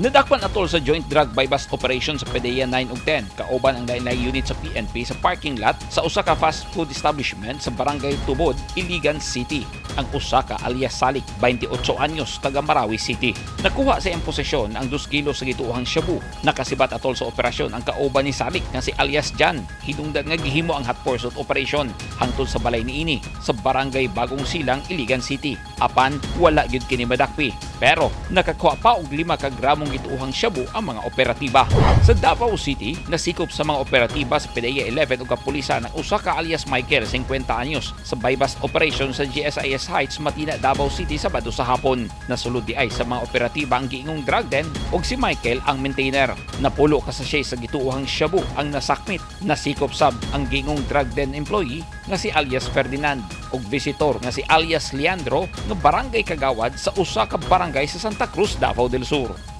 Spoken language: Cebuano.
Nadakpan atol sa joint drug buy-bust operation sa PDEA 9 ug 10 kauban ang lain-laing unit sa PNP sa parking lot sa usa ka fast food establishment sa Barangay Tubod, Iligan City ang usa ka alias Salik, 28 anyos, taga Marawi City. Nakuha sa iyang posesyon ang 2 kilo sa gituohang shabu. Nakasibat atol sa operasyon ang kauban ni Salik nga si alias Jan. Hinungdan nga gihimo ang hot pursuit operation hangtod sa balay niini sa Barangay Bagong Silang, Iligan City. Apan wala gyud kini madakpi. Pero nakakuha pa og 5 ka gramong gituohang shabu ang mga operatiba. Sa Davao City, nasikop sa mga operatiba sa PDEA 11 ug kapulisan ang usa ka alias Michael, 50 anyos, sa buy-bust operation sa GSIS Heights, Matina, Davao City, Sabado sa hapon. Nasulod diay sa mga operatiba ang giingong drug den ug si Michael ang maintainer. Napulo ka sachet sa gituohang shabu ang nasakmit. Nasikop sab ang giingong drug den employee nga si alias Ferdinand ug visitor nga si alias Leandro nga barangay kagawad sa usa ka barangay sa Santa Cruz, Davao del Sur.